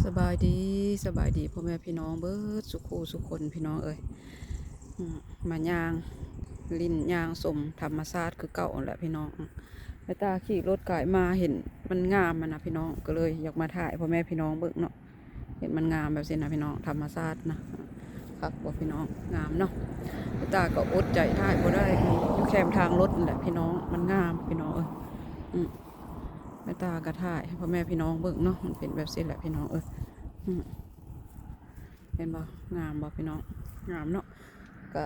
ສະບາຍດີ ສະບາຍດີພໍ່ແມ່ພີ່ນ້ອງເບິດສູ່ຄູ່ສູ່ຄົນພີ່ນ້ອງເອີຍ. ອືມ ມາຍ່າງຫຼິ້ນຍ່າງຊົມທຳມະຊາດຄືເກົ່າຫັ້ນແຫຼະພີ່ນ້ອງ. ອືມ ແມ່ຕາຂີ່ລົດກາຍມາເຫັນມັນງາມຫັ້ນນະພີ່ນ້ອງ ກໍເລີຍຢາກມາຖ່າຍພໍ່ແມ່ພີ່ນ້ອງເບິ່ງເນາະ. ເຫັນມັນງາມແບບຊີ້ນະພີ່ນ້ອງ ທຳມະຊາດນະ. ຄັກບໍ່ພີ່ນ້ອງ? ງາມເນາະ. ແມ່ຕາກໍອົດໃຈຖ່າຍບໍ່ໄດ້ ຢູ່ແຄມທາງລົດນີ້ແຫຼະພີ່ນ້ອງ ມັນງາມພີ່ນ້ອງເອີຍ. ອືມ ແມ່ຕາກໍຖ່າຍໃຫ້ພໍ່ແມ່ພີ່ນ້ອງເບິ່ງເນາະ ມັນເປັນແບບຊີ້ແຫຼະພີ່ນ້ອງເອີຍ. ອືມ ເຫັນບໍ່? ງາມບໍ່ພີ່ນ້ອງ? ງາມເນາະ. ກໍ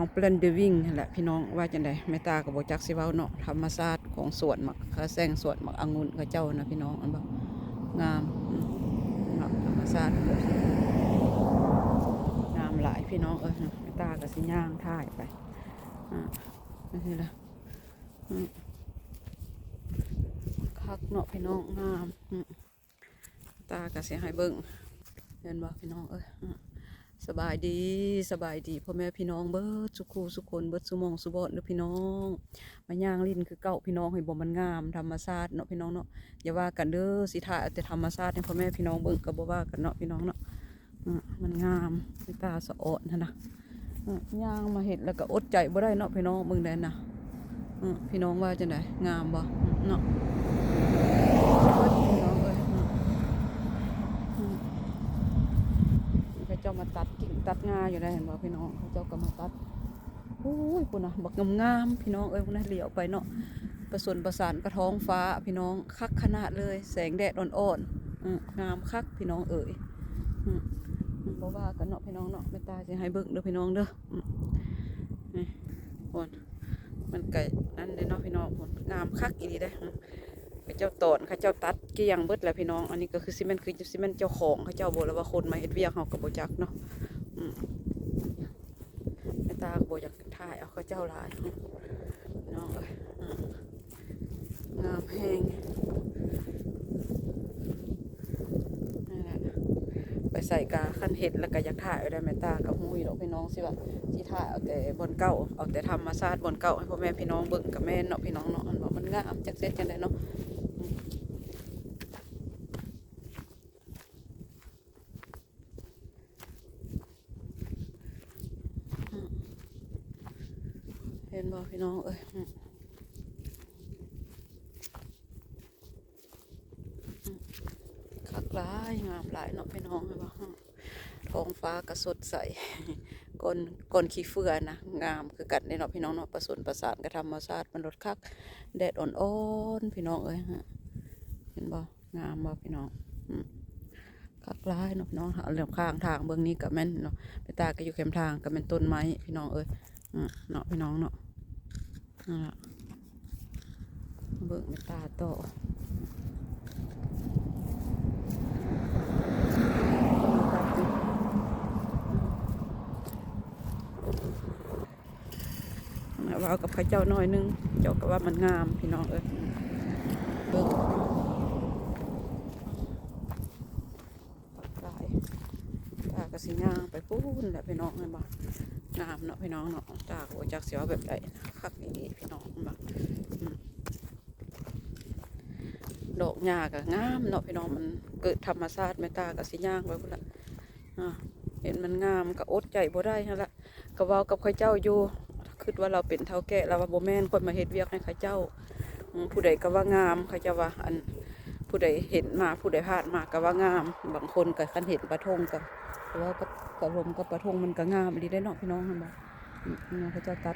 Island Living ຫັ້ນແຫຼະພີ່ນ້ອງ ວ່າຈັ່ງໃດ ແມ່ຕາກໍບໍ່ຈັກຊິເວົ້າເນາະ. ທຳມະຊາດຂອງສວນໝາກ ຂະແສງສວນໝາກອະງຸ່ນເຂົາເຈົ້ານະພີ່ນ້ອງ ເຫັນບໍ່? ງາມ ອືມ ເນາະ ທຳມະຊາດ ງາມຫຼາຍພີ່ນ້ອງເອີຍ. ແມ່ຕາກໍຊິຍ່າງຖ່າຍໄປ ອ່າ ຈັ່ງຊີ້ລະ. ອືມ ຄັກເນາະພີ່ນ້ອງ ງາມ. ອືມ ຕາກໍຊິໃຫ້ເບິ່ງ ເຫັນບໍ່ພີ່ນ້ອງເອີຍ? ອືມ ສະບາຍດີ ສະບາຍດີພໍ່ແມ່ພີ່ນ້ອງເບິດສູ່ຄູ່ສູ່ຄົນ ເບິດສູ່ໝ່ອງສູ່ບ່ອນເດີພີ່ນ້ອງ. ມາຍ່າງຫຼິ້ນຄືເກົ່າພີ່ນ້ອງ ເຫັນບໍ່? ມັນງາມ ທຳມະຊາດເນາະພີ່ນ້ອງເນາະ. ຢ່າວ່າກັນເດີ ຊິຖ່າຍເອົາແຕ່ທຳມະຊາດໃຫ້ພໍ່ແມ່ພີ່ນ້ອງເບິ່ງ ກໍບໍ່ວ່າກັນເນາະພີ່ນ້ອງເນາະ. ອືມ ມັນງາມ ແມ່ຕາສະອອນຫັ້ນນະ. ອືມ ຍ່າງມາເຫັນແລ້ວກໍອົດໃຈບໍ່ໄດ້ເນາະພີ່ນ້ອງ ເບິ່ງແດ່ນະ. ອືມ ພີ່ນ້ອງວ່າຈັ່ງໃດ? ງາມບໍ່? ເນາະ ພີ່ນ້ອງເອີຍ. ອືມ ອືມ ເຂົາເຈົ້າມາຕັດກິ່ງຕັດງາຢູ່ໄດ໋ ເຫັນບໍ່ພີ່ນ້ອງ? ເຂົາເຈົ້າກໍມາຕັດ ໂອ້ຍ ພຸ້ນນະ ບັກງາມໆ ພີ່ນ້ອງເອີຍ. ພຸ້ນນະ ຫຼຽວໄປເນາະ ປະສົນປະສານກັບທ້ອງຟ້າພີ່ນ້ອງ ຄັກຂະໜາດເລີຍ ແສງແດດອ່ອນໆ. ອືມ ງາມຄັກພີ່ນ້ອງເອີຍ. ອືມ ບໍ່ວ່າກັນເນາະພີ່ນ້ອງເນາະ ແມ່ຕາຊິໃຫ້ເບິ່ງເດີພີ່ນ້ອງເດີ. ອືມ ນີ້ ພຸ້ນ ມັນກະນັ້ນເດ້ເນາະພີ່ນ້ອງ ພຸ້ນ ງາມຄັກອີ່ຫຼີເດ້. ອືມ ເຂົາເຈົ້າຕອນ ເຂົາເຈົ້າຕັດກ້ຽງເບິດແລ້ວພີ່ນ້ອງ. ອັນນີ້ກໍຄືຊິແມ່ນ ຄືຊິແມ່ນເຈົ້າຂອງເຂົາເຈົ້າບໍ່ ຫຼືວ່າຄົນມາເຮັດວຽກ ເຮົາກໍບໍ່ຈັກເນາະ. ອືມ ແມ່ຕາກໍບໍ່ຢາກຖ່າຍເອົາເຂົາເຈົ້າຫຼາຍພີ່ນ້ອງເອີຍ. ອືມ ງາມແຮງ ນັ້ນແຫຼະ ໄປໃສກະຄັນເຫັນແລ້ວກະຢາກຖ່າຍໄວ້ໄດ໋. ແມ່ຕາກໍຮູ້ຢູ່ດອກພີ່ນ້ອງ ຊິວ່າຊິຖ່າຍເອົາແຕ່ບ່ອນເກົ່າ ເອົາແຕ່ທຳມະຊາດບ່ອນເກົ່າໃຫ້ພໍ່ແມ່ພີ່ນ້ອງເບິ່ງ ກະແມ່ນເນາະພີ່ນ້ອງເນາະ. ອັນວ່າມັນງາມ ຈັກເສັດຈັ່ງໃດເນາະ. ອືມ ເຫັນບໍ່ພີ່ນ້ອງເອີຍ? ອືມ ອືມ ຄັກຫຼາຍ ງາມຫຼາຍເນາະພີ່ນ້ອງ ເຫັນບໍ່? ອືມ ທ້ອງຟ້າກໍສົດໃສ ກ້ອນ ກ້ອນຂີ້ເຝື້ອນະ ງາມຄືກັນເດ້ເນາະພີ່ນ້ອງເນາະ. ປະສົນປະສານກັບທຳມະຊາດ ມັນລົດຄັກ ແດດອ່ອນໆ ພີ່ນ້ອງເອີຍ. ອືມ ເຫັນບໍ່? ງາມບໍ່ພີ່ນ້ອງ? ອືມ ຄັກຫຼາຍເນາະພີ່ນ້ອງ. ເອົາແລ້ວ ຂ້າງທາງເບື້ອງນີ້ກໍແມ່ນເນາະ ແມ່ຕາກໍຢູ່ແຄມທາງ ກໍແມ່ນຕົ້ນໄມ້ພີ່ນ້ອງເອີຍ. ອືມ ເນາະພີ່ນ້ອງເນາະ. ນັ້ນລະ ເບິ່ງແມ່ຕາຕໍ່. ເວົ້າກັບເຂົາເຈົ້າໜ້ອຍໜຶ່ງ ເຈົ້າກໍວ່າມັນງາມ ພີ່ນ້ອງເອີຍ. ເບິ່ງ ຫຼາຍ ຕາກໍຊິຍ່າງໄປພຸ້ນແຫຼະ ພີ່ນ້ອງ ເຫັນບໍ່? ງາມເນາະ ພີ່ນ້ອງເນາະ. ຕາກໍບໍ່ຈັກຊິເວົ້າແບບໃດ ຄັກອີ່ຫຼີ ພີ່ນ້ອງ ເຫັນບໍ່? ອືມ ດອກຫຍ້າກໍງາມເນາະ ພີ່ນ້ອງ ມັນເກີດທຳມະຊາດ. ແມ່ຕາກໍຊິຍ່າງໄປພຸ້ນລະ ອາ ເຫັນມັນງາມກໍອົດໃຈບໍ່ໄດ້ຫັ້ນລະ. ກໍເວົ້າກັບເຂົາເຈົ້າຢູ່ ຄິດວ່າລາວເປັນເຖົ້າແກ່ ລາວວ່າ ບໍ່ແມ່ນ ຂ້ອຍມາເຮັດວຽກໃຫ້ເຂົາເຈົ້າ. ອືມ ຜູ້ໃດກໍວ່າງາມ ເຂົາເຈົ້າວ່າ ອັນ ຜູ້ໃດເຫັນມາ ຜູ້ໃດຜ່ານມາກໍວ່າງາມ. ບາງຄົນກໍຄັນເຫັນປາທົ່ງກໍ ແຕ່ວ່າກໍ ກໍລົມກັບປາທົ່ງ ມັນກໍງາມອີ່ຫຼີເດ້ເນາະ ພີ່ນ້ອງ ເຫັນບໍ່? ອືມ ເຂົາເຈົ້າຕັດ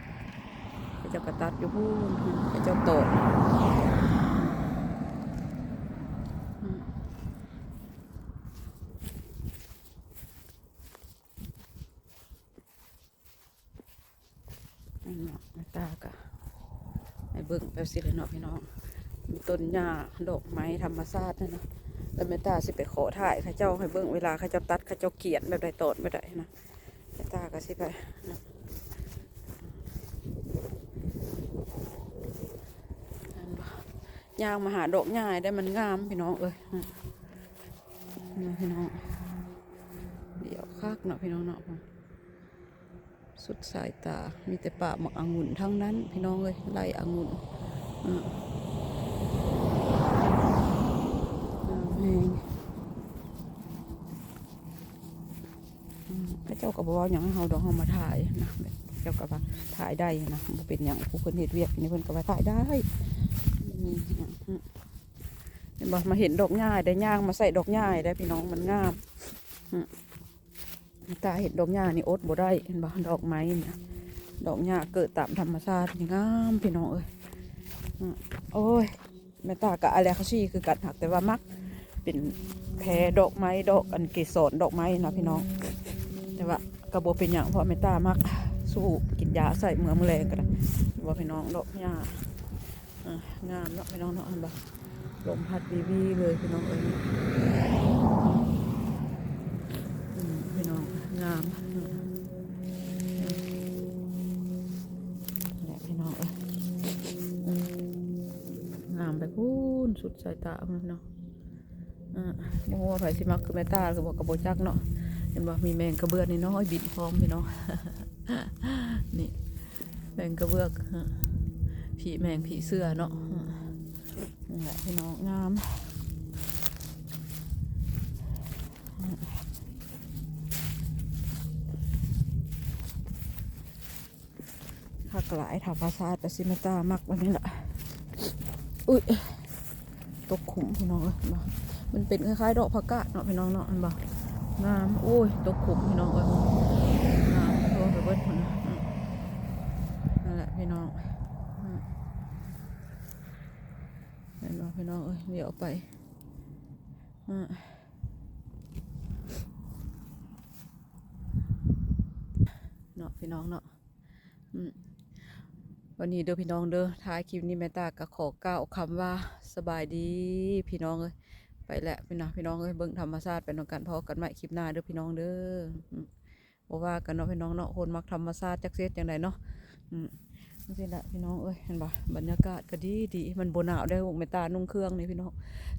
ເຂົາເຈົ້າກໍຕັດຢູ່ພຸ້ນ ເຂົາເຈົ້າຕອກ. ອືມ ນີ້ເນາະ ແມ່ຕາກໍໃຫ້ເບິ່ງແບບຊີ້ແຫຼະເນາະ ພີ່ນ້ອງ. ມີຕົ້ນຫຍ້າ ດອກໄມ້ທຳມະຊາດນັ້ນນະ ແລ້ວແມ່ຕາຊິໄປຂໍຖ່າຍເຂົາເຈົ້າໃຫ້ເບິ່ງ ເວລາເຂົາເຈົ້າຕັດ ເຂົາເຈົ້າກຽນແບບໃດ ຕອນແບບໃດນະ. ແມ່ຕາກໍຊິໄປ ຍ່າງມາຫາດອກຫຍ້າໄດ້ ມັນງາມ ພີ່ນ້ອງເອີຍ. ນີ້ພີ່ນ້ອງ ດຽວຄັກເນາະ ພີ່ນ້ອງເນາະ. ສຸດສາຍຕາ ມີແຕ່ປ່າໝາກອະງຸ່ນທັງນັ້ນ ພີ່ນ້ອງເອີຍ ໄລ່ອະງຸ່ນ. ອືມ ງາມແຮງ. เจ้าก็บ่เว้าหยังให้เฮาดอก เฮามาถ่ายนะ เจ้าก็ว่าถ่ายได้นะ บ่เป็นหยัง ผู้เพิ่นเฮ็ดเวียกอยู่นี่เพิ่นก็ว่าถ่ายได้ อืม เห็นบ่ มาเห็นดอกหญ้าได้ ย่างมาใส่ดอกหญ้าได้พี่น้อง มันงาม อืม ตาเห็นดอกหญ้านี่อดบ่ได้ เห็นบ่ ดอกไม้นี่นะ ดอกหญ้าเกิดตามธรรมชาตินี่งามพี่น้องเอ้ย อืม โอ้ย แม่ตาก็อะแลคาซีคือกัน หากแต่ว่ามักเป็นแพ้ดอกไม้ ดอกอันเกสรดอกไม้นะพี่น้อง แต่ว่าก็บ่เป็นหยัง เพราะแม่ตามัก สู้กินยาใส่เมื่อมื้อแลงก็ได้ บ่พี่น้อง ดอกหญ้า อ่ะ งามเนาะพี่น้องเนาะ เห็นบ่ ลมพัดวีๆ เลยพี่น้องเอ้ย อืม พี่น้อง งาม อืม นี่แหละพี่น้องเอ้ย อืม งามไปพู้นสุดสายตามันเนาะ อ่า บ่ฮู้ว่าไผสิมักคือแม่ตาหรือบ่ก็บ่จักเนาะ เห็นบ่ มีแมงกระเบื้องน้อยๆ บินพร้อมพี่น้อง นี่ แมงกระเบื้อง ฮะ ผีแมงผีเสื้อเนาะ ฮะ นี่แหละพี่น้อง งาม คักหลาย ธรรมชาติ แต่สิแม่ตามักแบบนี้ล่ะ อุ๊ย ตกขุมพี่น้องเอ้ย เห็นบ่ มันเป็นคล้ายๆ ดอกผักกาดเนาะพี่น้องเนาะ เห็นบ่ งาม โอ้ย ตกขุมพี่น้องเอ้ย งามทั่วไปเบิดพุ่นนะ อืม นั่นแหละพี่น้อง อืม เห็นบ่พี่น้องเอ้ย เดี๋ยวเอาไป อืม เนาะพี่น้องเนาะ อืม วันนี้เด้อพี่น้องเด้อ ท้ายคลิปนี้แม่ตาก็ขอกล่าวคำว่าสบายดีพี่น้องเอ้ย ไปแล้วพี่น้อง พี่น้องเอ้ย เบิ่งธรรมชาติไปนำกัน พ้อกันใหม่คลิปหน้าเด้อพี่น้องเด้อ อืม บ่ว่ากันเนาะพี่น้องเนาะ คนมักธรรมชาติจักสิเฮ็ดจั่งใดเนาะ อืม จั่งซี้แหละพี่น้องเอ้ย เห็นบ่ บรรยากาศก็ดีดี มันบ่หนาวเด้อ แม่ตานุ่งเครื่องนี่พี่น้อง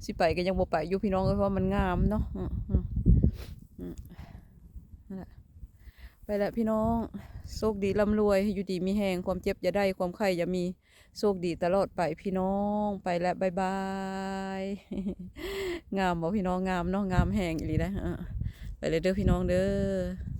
สิไปก็ยังบ่ไปอยู่พี่น้องเอ้ย เพราะว่ามันงามเนาะ อืม อืม อืม นั่นแหละ ไปแล้วพี่น้อง โชคดีร่ำรวย อยู่ดีมีแฮง ความเจ็บอย่าได้ ความไข้อย่ามี โชคดีตลอดไปพี่น้อง ไปแล้ว บ๊ายบาย งามบ่พี่น้อง งามเนาะ งามแฮงอีหลีเด้อ เออ ไปเลยเด้อพี่น้องเด้อ